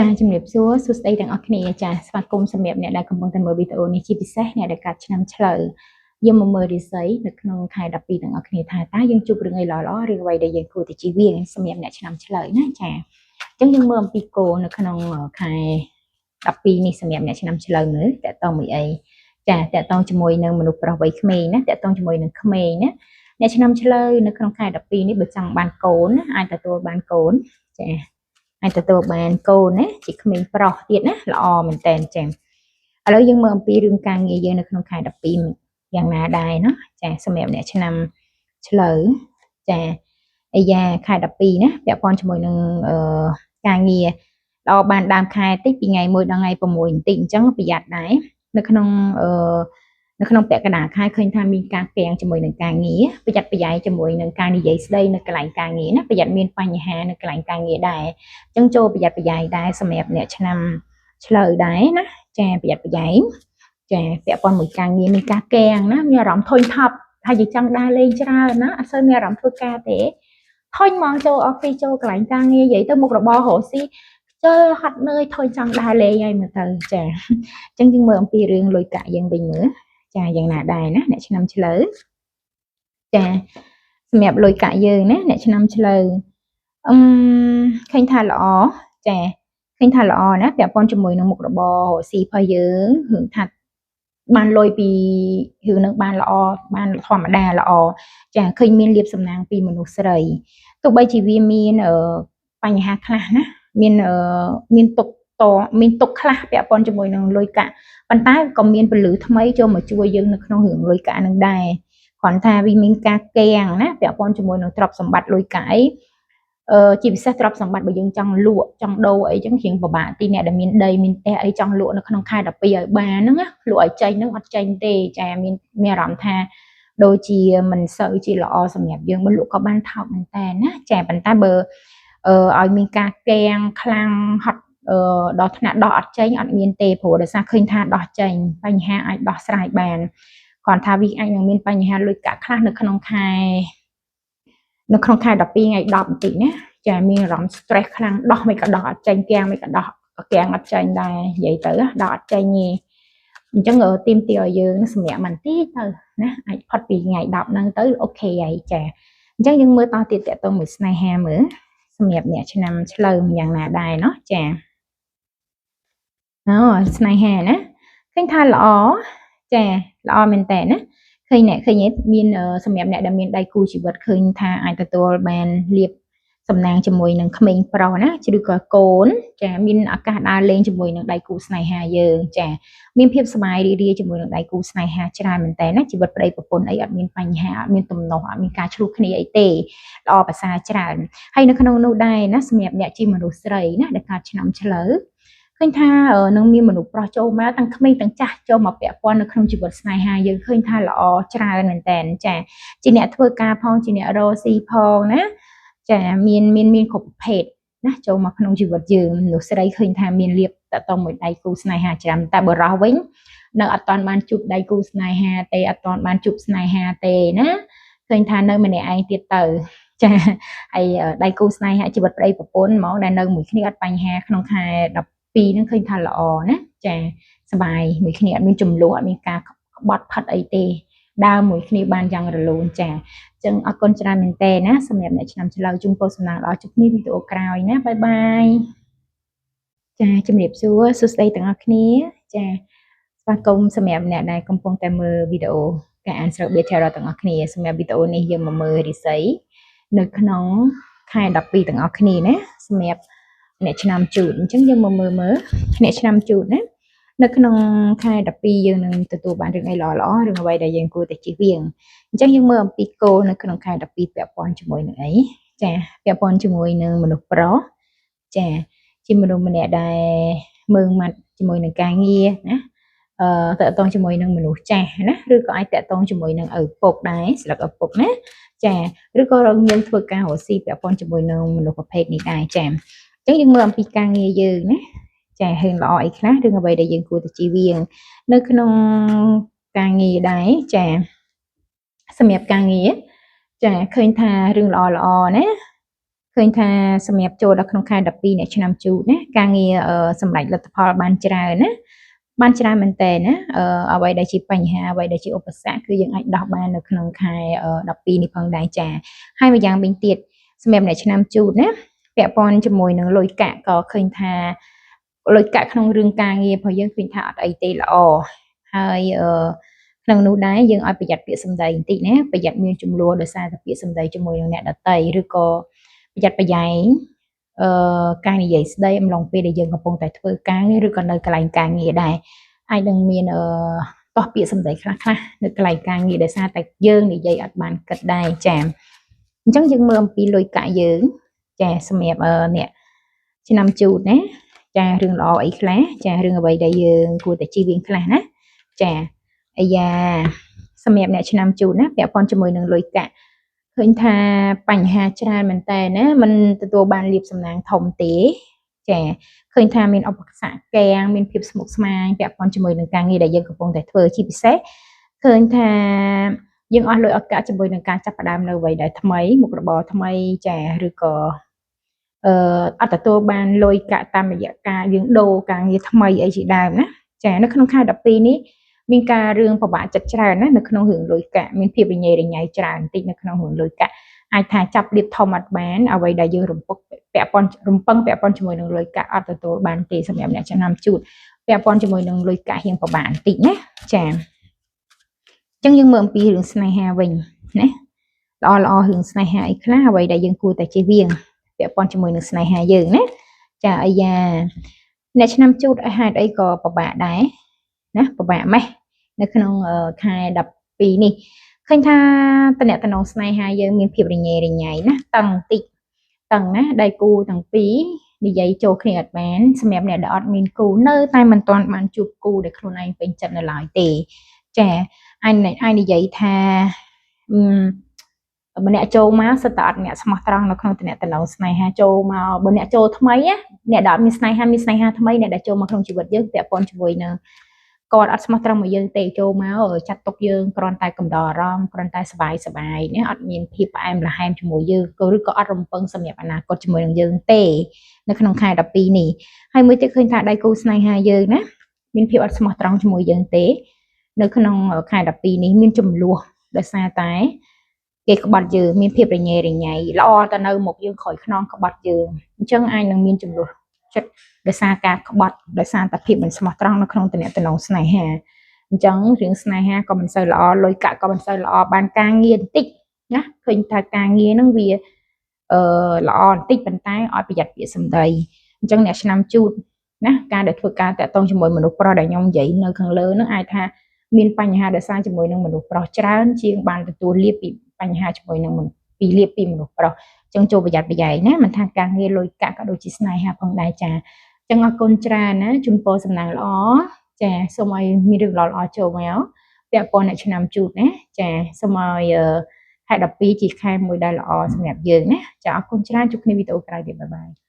ចាជំរាបសួរសួស្តីទាំងអស់គ្នាចាស្វាគមន៍សម្រាប់អ្នកដែលកំពុងតែមើលវីដេអូនេះជាពិសេសអ្នកដែលកើតឆ្នាំឆ្លូវយើងមកមើលរាសីនៅក្នុងខែ12ទាំងអស់គ្នាថាតើយើងជួបរឿងអីល្អៗឬអ្វីដែលយើងគួរតែជៀសវាងសម្រាប់អ្នកឆ្នាំឆ្លូវណាចាអញ្ចឹងយើងមើលអំពីគោនៅក្នុងខែ12នេះសម្រាប់អ្នកឆ្នាំឆ្លូវមើលតកតងមួយអីចាតកតងជាមួយនឹងមនុស្សប្រុសវ័យក្មេងណាតកតងជាមួយនឹងក្មេងណាអ្នកឆ្នាំឆ្លូវនៅក្នុងខែ12នេះបើចង់បានកូនណាអាចទទួលបានកូនចាអាចទទួលបានកូនណាជាក្មេងប្រុសទៀតណាល្អមែនតើចាឥឡូវយើងមើលអំពីរឿងការងារយើងនៅក្នុងខែ12យ៉ាងណាដែរណោះចាសម្រាប់អ្នកឆ្នាំឆ្លូវចាអាយ៉ាខែ12ណាពាក់ព័ន្ធជាមួយនឹងអឺការងារល្អបានដើមខែតិចពីថ្ងៃ1ដល់ថ្ងៃ6បន្តិចអញ្ចឹងប្រយ័ត្នដែរនៅក្នុងអឺនៅក្នុងពាក់កណ្ដាលខែឃើញថាមានការពាំងជាមួយនឹងការងារប្រយ័ត្នប្រយែងជាមួយនឹងការនិយាយស្ដីនៅកន្លែងការងារណាប្រយ័ត្នមានបញ្ហានៅកន្លែងការងារដែរអញ្ចឹងចូលប្រយ័ត្នប្រយែងដែរសម្រាប់អ្នកឆ្នាំឆ្លូវដែរណាចាប្រយ័ត្នប្រយែងចាពាក់ព័ន្ធមួយការងារមានការកៀងណាមានអារម្មណ៍ធុញថប់ហើយចង់ដើរលេងច្រើនណាអត់សូវមានអារម្មណ៍ធ្វើការទេធុញមកចូល office ចូលកន្លែងការងារនិយាយទៅមុខរបររកស៊ីខ្ជិលហត់នឿយធុញចង់ដើរលេងហើយមើលទៅចាអញ្ចឹងយើងមើលអំពីរឿងលុយកាក់យើងវិញមើលចាយ៉ាងណាដែរណាអ្នកឆ្នាំឆ្លូវចាសម្រាប់លុយកាក់យើងណាអ្នកឆ្នាំឆ្លូវអឺឃើញថាល្អចាឃើញថាល្អណាពាក់ព័ន្ធជាមួយនឹងមុខរបររកស៊ីរបស់យើងរឿងថាបានលុយពីរឿងនឹងបានល្អបានធម្មតាល្អចាឃើញមានលៀបសំណាងពីមនុស្សស្រីទោះបីជាវាមានបញ្ហាខ្លះណាមានមានទុកតមានទុកខ្លះពាក់ព័ន្ធជាមួយនឹងលុយកាក់ប៉ុន្តែក៏មានពលឺថ្មីចូលមកជួយយើងនៅក្នុងរឿងលុយកាក់នឹងដែរគ្រាន់ថាវាមានការកៀងណាពាក់ព័ន្ធជាមួយនឹងទ្រព្យសម្បត្តិលុយកាក់អី អឺជាពិសេសទ្រព្យសម្បត្តិបើយើងចង់លក់ចង់ដូរអីចឹងរៀងពិបាកទីអ្នកដែលមានដីមានផ្ទះអីចង់លក់នៅក្នុងខែ12ឲ្យបានហ្នឹងណាលក់ឲ្យចេញហ្នឹងអត់ចេញទេចាមានមានអារម្មណ៍ថាដូចជាមិនសូវជាល្អសម្រាប់យើងបើលក់ក៏បានថោកមែនតើណាចាប៉ុន្តែបើអឺឲ្យមានការកៀងខ្លាំងហត់អឺដល់ថ្នាក់ដោះអត់ចេញអត់មានទេព្រោះដោយសារឃើញថាដោះចេញបញ្ហាអាចដោះស្រាយបានគ្រាន់ថាវាអាចនឹងមានបញ្ហាលុយកាក់ខ្លះនៅក្នុងខែ12ថ្ងៃ10បន្តិចណាចាមានអារម្មណ៍ stress ខ្លាំងដោះមិនក៏ដោះអត់ចេញកៀងមិនក៏ដោះក៏កៀងអត់ចេញដែរនិយាយទៅដោះអត់ចេញទេអញ្ចឹងទៀមទាឲ្យយើងសម្រាប់បន្តិចទៅណាអាចផុតពីថ្ងៃ10ហ្នឹងទៅOK ហើយចាអញ្ចឹងយើងមើលតទៀតតកតងមួយស្នេហាមើលសម្រាប់អ្នកឆ្នាំឆ្លូវយ៉ាងណាដែរណោះចាអូស្នេហាណាឃើញថាល្អចាល្អមែនតើណាឃើញអ្នកឃើញមានសម្រាប់អ្នកដែលមានដៃគូជីវិតឃើញថាអាចទទួលបានលៀបសំណាងជាមួយនឹងក្មេងប្រុសណាឬក៏កូនចាមានឱកាសដើរលេងជាមួយនឹងដៃគូស្នេហាយើងចាមានភាពសប្បាយរីករាយជាមួយនឹងដៃគូស្នេហាច្រើនមែនតើណាជីវិតប្តីប្រពន្ធអីអត់មានបញ្ហាអត់មានទំនាស់អត់មានការឆ្លោះគ្នាអីទេល្អប្រសើរច្រើនហើយនៅក្នុងនោះដែរណាសម្រាប់អ្នកជាមនុស្សស្រីណាដែលកើតឆ្នាំឆ្លូវឃើញថានឹងមានមនុស្សប្រុសចូលមកទាំងក្មេងទាំងចាស់ចូលមកពាក់ព័ន្ធនៅក្នុងជីវិតស្នេហាយើងឃើញថាល្អច្រើនមែនតើចាជាអ្នកធ្វើការផងជាអ្នករកស៊ីផងណាចាមានមានមានគ្រប់ប្រភេទណាចូលមកក្នុងជីវិតយើងមនុស្សស្រីឃើញថាមានលៀបតតមួយដៃគូស្នេហាច្រើនតែបុរសវិញនៅអត់ទាន់បានជួបដៃគូស្នេហាទេអត់ទាន់បានជួបស្នេហាទេណាឃើញថានៅម្នាក់ឯងទៀតទៅចាហើយដៃគូស្នេហាជីវិតប្តីប្រពន្ធហ្មងដែលនៅមួយគ្នាអត់បញ្ហាក្នុងខែ12ហ្នឹងឃើញថាល្អណាចាសบายមួយគ្នាអត់មានចំនួនអត់មានការក្បត់ផិតអីទេដើរមួយគ្នាបានយ៉ាងរលូនចាចឹងអរគុណច្រើនមែនតើណាសម្រាប់អ្នកឆ្នាំឆ្លូវជូនពរសំណាងល្អជួបគ្នាវីដេអូក្រោយណាbye bye ចាជំរាបសួរសួស្តីទាំងអស់គ្នាចាស្វាគមន៍សម្រាប់អ្នកដែលកំពុងតែមើលវីដេអូការអានស្រូវបៀ Tarot ទាំងអស់គ្នាសម្រាប់វីដេអូនេះយើងមកមើលរាសីនៅក្នុងខែ12ទាំងអស់គ្នាណាសម្រាប់អ្នកឆ្នាំជូតអញ្ចឹងយើងមកមើលមើលអ្នកឆ្នាំជូតណានៅក្នុងខែ12យើងនឹងទទួលបានរឿងអីល្អល្អរឿងអ្វីដែលយើងគួរតែជៀសវាងអញ្ចឹងយើងមើលអំពីគោលនៅក្នុងខែ12ពាក់ព័ន្ធជាមួយនឹងអីចាពាក់ព័ន្ធជាមួយនឹងមនុស្សប្រុសចាជាមនុស្សម្នាក់ដែលមើងម៉ាត់ជាមួយនឹងការងារណាអឺតកតងជាមួយនឹងមនុស្សចាស់ណាឬក៏អាចតកតងជាមួយនឹងឪពុកដែរស្លឹកឪពុកណាចាឬក៏យើងធ្វើការរកស៊ីពាក់ព័ន្ធជាមួយនឹងមនុស្សប្រភេទនេះដែរចាអញ្ចឹងយើងមើលអំពីការងារយើងណាចារឿងល្អអីខ្លះរឿងអ្វីដែលយើងគួរតែជៀសវាងនៅក្នុងការងារដែរចាសម្រាប់ការងារចាឃើញថារឿងល្អល្អណាឃ ឃើញថាសម្រាប់ចូលដល់ក្នុងខែ12អ្នកឆ្នាំជូតណាការងារសម្រាប់លទ្ធផលបានច្រើនណាបានច្រើនមែនតើណាអ្វីដែលជាបញ្ហាអ្វីដែលជាឧបសគ្គគឺយើងអាចដោះបាននៅក្នុងខែ12នេះផងដែរចាហើយម្យ៉ាងវិញទៀតសម្រាប់អ្នកឆ្នាំជូតណាពាក់ព័ន្ធជាមួយនឹងលុយកាក់ក៏ឃើញថាលុយកាក់ក្នុងរឿងការងាររបស់យើងឃើញថាអត់អីទេល្អហើយអឺក្នុងនោះដែរយើងឲ្យប្រយ័ត្នពាក្យសម្ដីបន្តិចណាប្រយ័ត្នមានចំនួនដោយសារតែពាក្យសម្ដីជាមួយនឹងអ្នកដទៃឬក៏ប្រយ័ត្នប្រយែងការនិយាយស្ដីអំឡុងពេលដែលយើងកំពុងតែធ្វើការងារឬក៏នៅកន្លែងការងារដែរអាចនឹងមានតោះពាក្យសម្ដីខ្លះខ្លះនៅកន្លែងការងារដោយសារតែយើងនិយាយអត់បានគិតដែរចាអញ្ចឹងយើងមើលអំពីលុយកាក់យើងចាសម្រាប់អ្នកឆ្នាំជូតណាចារឿងល្អអីខ្លះចារឿងអ្វីដែលយើងគួរតែជៀសវាងខ្លះណាចាអាយ៉ាសម្រាប់អ្នកឆ្នាំជូតណាពាក់ព័ន្ធជាមួយនឹងលុយកាក់ឃើញថាបញ្ហាច្រើនមែនតើណាมันទទួលបានលៀបសំណាងធំទេចាឃើញថាមានឧបសគ្គកាំងមានភាពស្មុគស្មាញពាក់ព័ន្ធជាមួយនឹងការងារដែលយើងកំពុងតែធ្វើជាពិសេសឃើញថាយើងអស់លុយឱកាសជាមួយនឹងការចាប់ផ្ដើមនៅអ្វីដែលថ្មីមុខរបរថ្មីចាឬក៏អត់ទទួលបានលុយកាក់តាមរយៈការយើងដូរការងារថ្មីអីជាដើមណាចានៅក្នុងខែ12នេះមានការរឿងពិបាកចិត្តច្រើនណានៅក្នុងរឿងលុយកាក់មានភាពរញ៉េរញ៉ៃច្រើនបន្តិចនៅក្នុងរឿងលុយកាក់អាចថាចាប់លៀបធំអត់បានអ្វីដែលយើងរំពឹងពាក់ព័ន្ធរំពឹងពាក់ព័ន្ធជាមួយនឹងលុយកាក់អត់ទទួលបានទេសម្រាប់អ្នកចំណាំជូតពាក់ព័ន្ធជាមួយនឹងលុយកាក់រៀងពិបាកបន្តិចណាចាអញ្ចឹងយើងមើលអំពីរឿងស្នេហាវិញណាល្អល្អរឿងស្នេហាអីខ្លះអ្វីដែលយើងគួរតែជៀសវាងពាក់ព័ន្ធជាមួយនឹងស្នេហាយើងណាចាអាយ៉ាអ្នកឆ្នាំជូតហេតុអីក៏ពិបាកដែរណាពិបាកម៉េះនៅក្នុងខែ12នេះឃើញថាតំណតំណងស្នេហាយើងមានភាពរញ៉េរញ៉ៃណាតឹងតិចតឹងណាដៃគូទាំងពីរនិយាយចូលគ្នាអត់បានសម្រាប់អ្នកដែលអត់មានគូនៅតែមិនទាន់បានជួបគូដែលខ្លួនឯងពេញចិត្តនៅឡើយទេចាអញអាចនិយាយថាអឺបើអ្នកចូលមកសិតតែអត់អ្នកស្មោះត្រង់នៅក្នុងតំណតំណងស្នេហាចូលមកបើអ្នកចូលថ្មីណាអ្នកដែលអត់មានស្នេហាមានស្នេហាថ្មីអ្នកដែលចូលមកក្នុងជីវិតយើងពាក់ព័ន្ធជាមួយនឹងគាត់អត់ស្មោះត្រង់មកយើងទេចូលមកចាត់ទុកយើងគ្រាន់តែកំដរអារម្មណ៍គ្រាន់តែសบายសบายណាអត់មានភាពផ្អែមល្ហែមជាមួយយើងក៏ឬក៏អត់រំពឹងសម្រាប់អនាគតជាមួយនឹងយើងទេនៅក្នុងខែ12នេះហើយមួយទៀតឃើញថាដៃគូស្នេហាយើងណាមានភាពអត់ស្មោះត្រង់ជាមួយយើងទេនៅក្នុងខែ12នេះមានចំនួនដោយសារតែគេក្បត់យើងមានភាពរញ៉េរញ៉ៃល្អតែនៅមុខយើងក្រោយខ្នងក្បត់យើងអញ្ចឹងអាចនឹងមានចំនួនចិត្តដោយសារការក្បត់ដោយសារតែភាពមិនស្មោះត្រង់នៅក្នុងតំណែងស្នេហាអញ្ចឹងរឿងស្នេហាក៏មិនសូវល្អលុយកាក់ក៏មិនសូវល្អបានការងារបន្តិចណាឃើញថាការងារហ្នឹងវាល្អបន្តិចប៉ុន្តែឲ្យប្រយ័ត្នពាក្យសម្ដីអញ្ចឹងអ្នកឆ្នាំជូតណាការដែលធ្វើការតាក់ទងជាមួយមនុស្សប្រុសដែលខ្ញុំនិយាយនៅខាងលើហ្នឹងអាចថាមានបញ្ហាដោយសារជាមួយនឹងមនុស្សប្រុសច្រើនជាងបានទទួលលាភពីបញ្ហាជាមួយនឹងពីលាភពីមនុស្សប្រុសអញ្ចឹងចូលប្រយ័ត្នប្រយែងណាមិនថាការងារលុយកាក់ក៏ដូចជាស្នេហាផងដែរចាអញ្ចឹងអរគុណច្រើនណាជូនពរសំណាងល្អចាសូមឲ្យមានរឿងល្អៗចូលមកពាក់ព័ន្ធអ្នកឆ្នាំជូតណាចាសូមឲ្យខែ12ជាខែមួយដែលល្អសម្រាប់យើងណាចាអរគុណច្រើនជួបគ្នាវីដេអូក្រោយទៀត bye bye.